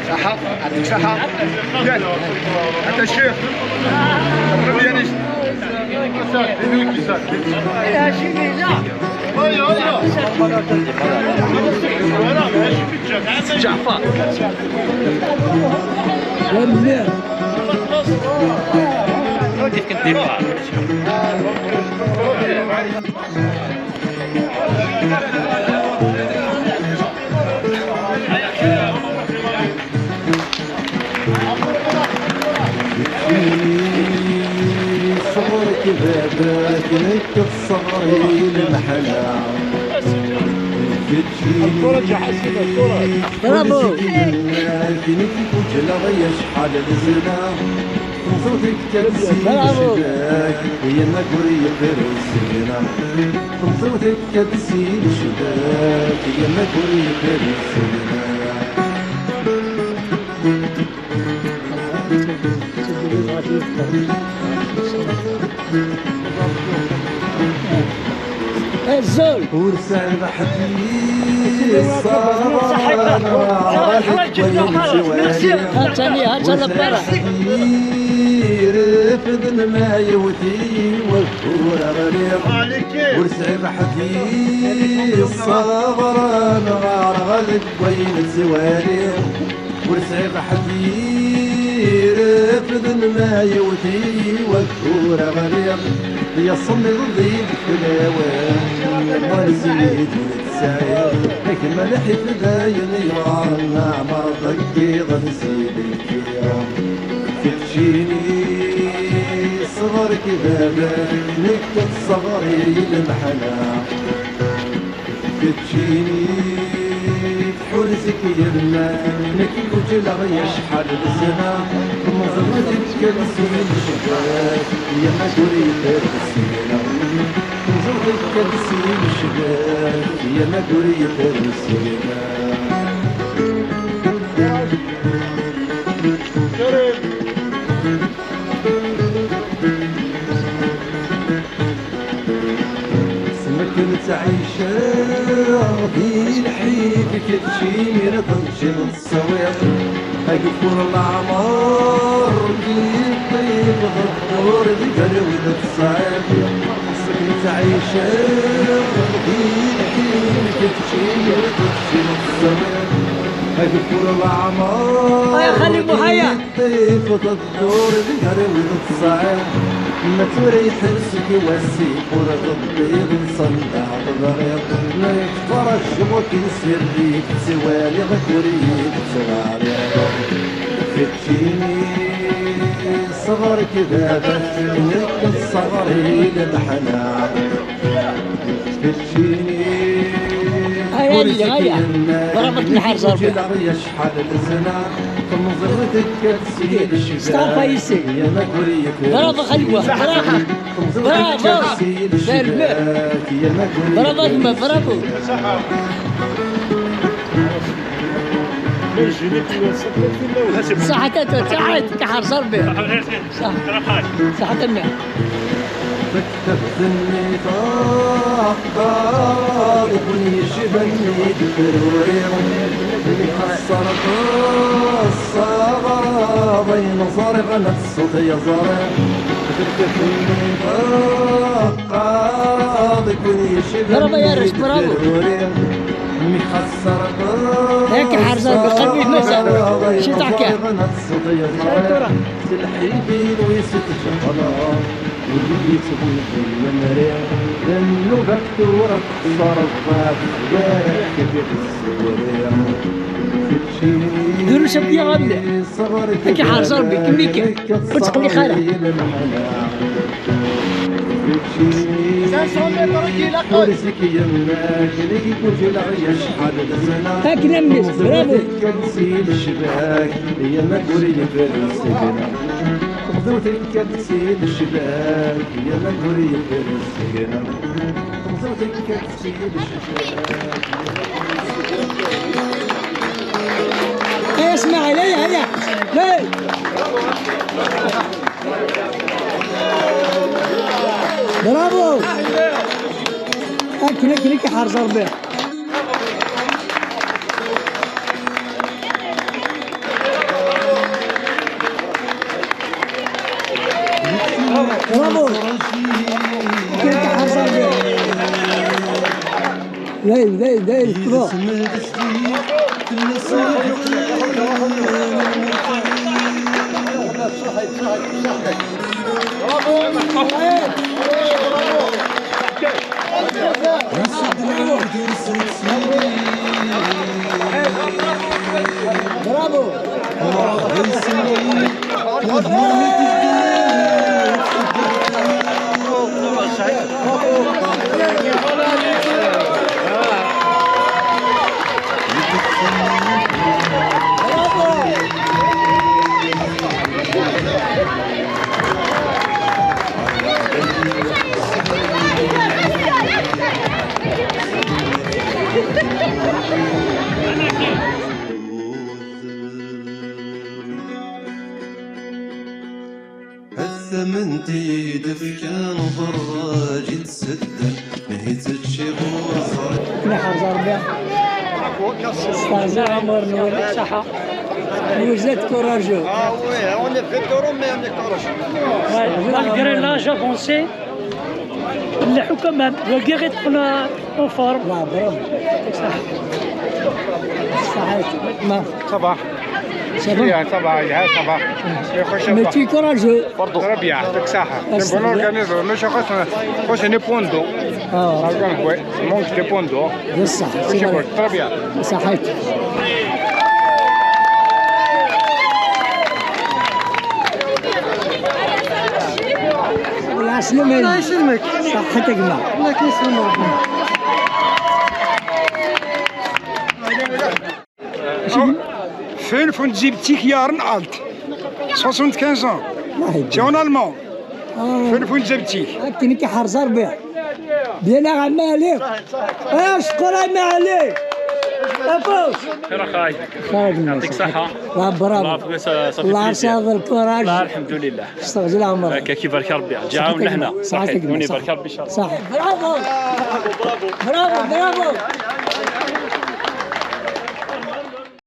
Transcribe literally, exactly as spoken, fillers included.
صحة، يعطيك صحة. قال، هذا الشيخ. البريميريست. جعفر. صغرك باباك، نكت صغري المحلا. الكرة جا حسيت الكرة. برافو. كنت كجلا غيا شحال الزنا. صوتك كتسي برافو. شباك، يا ما قريب السجنة. صوتك كتسي شباك، يا ما قريب السجنة. الزول. ورسالة حديث صار. صحيت. صحيت. ها تاني، ها تاني برا. رفد الماي وثي والكورة غريب. ورسالة حديث صار. نغار غلب وين الزوالي. ورسعي غحدي رفد الماي وثي وكورة غريب. يا صمي الضيق في الهوى. ونسيت ونتساير. لك ملحي في داين يغار. نعمر ضكي غنسيب الكيرة. كتشيني صغرك بابا. نكت صغري المحلا. كتشيني تحرزك يما، نكي كنت لا يا شحال الزنا، مزمتك كنسي الشباك، يا ما دوري السيرة. مزمتك كنسي الشباك، يا ما دوري السيرة. كريم. سمكن تعيش في الحيط، كتشير تمشي للتصوير. أقفل العمر كي يطيب غدور، ذي قلبي الصعيب. سمكن تعيش في الحيط، كتشير تمشي للتصوير. أقفل العمر آه، يا خلي بوحية. كي يطيب غدور، ذي قلبي الصعيب. ما تريح نفسك واسي، ورا غدي نصنع الغريب. ما يكثر الشموك يسري، سوالي غكوري بسوالي. فتشيني صغرك بابا، نك صغري لمحنا. فتشيني هيا، هيا. ضربت الحرزة ربي. شحال الزنا، تنظر دكة سيد الشباب. ستوب يا سيدي. يا ما قريت برافو خلوة، برافو. برافو. برافو، برافو. صح، تا، تا، تا، عاد، كحر صار بيه. صح. صح، تمام. تبتني طاقة، وكل شبني دكتوري. اللي خسرت الصغر، بين صارغ نفسه يا زرع. تبتني طاقة، وكل شبني برافو يا ريس، برافو. دكتوري. اللي خسرت ياك حارس الصغر، بقلبي مسا. شي تحكي. صارغ نفسه يا زرع. الحين ويست شغلة. وليت من الممري، لأنه بكتورة صرفات، يا كبير السورية. دروس بيا غني. هكي حار صربي، كمي كي. كنت تقلي خالة. خمسمية متر كي لا قل. كي يماك، اللي يكون في العيش حال الزنا. هاك نمس، برافو. كنسي الشباك، يا ما قولي لي في السجن. خذوتك كتسيل الشباك، يا ما قريب السجن. خذوتك كتسيل الشباك. يا اسماعيل، هيا، هيا. Hey! Bravo! Akken, akken, akken ḥerz Rebbi. Bravo! Akken, akken ḥerz Rebbi. Dayen, dayen, dayen, kḍu. Bravo. Ad tamenti d-fkan uberraǧ i tseddan, nehi tečči ɣur-s. Neḥrez Rebbi. Steɛziɣ amur-nwen, ṣaḥa. Vous êtes courageux. Ah oui, on est vétérans, mais on est courageux. Ouais, malgré l'âge avancé, nleḥḥu quand même. Wagi i ṭṭfen en forme. Bravo. Ṣaḥa. Ṣaḥa. Ma. Ça va. Ça va. Bien, ça va, ça va. Mais tu es courageux. Très bien, يعطيك الصحة. C'est un bon organisme. ماشي خاصنا، خاصنا نبوندو. اه. Oui, manque de pondo. بصح. Très bien. صحيت. الله يسلمك. الله يسلمك. صحتك ما. الله يسلمك. Fünfundsiebzig Jahren alt. Soixante-quinze ans. C'est en allemand. Fünfundsiebzig. Akken i k-iḥerz Rebbi. Bien, a Ɛemmi Ɛli. Acqur a Ɛemmi Ɛli. Afus. خير أخاي. خير. يعطيك الصحة. لا، برافو. الله يعطيك الصحة. الله يعطيك الكوراج. لا، الحمد لله. استغفر الله عمرك. هكا كيبارك ربي. جا عاونا هنا. صحيتك. صحيت. وين يبارك ربي إن شاء الله. صح. برافو. برافو، برافو.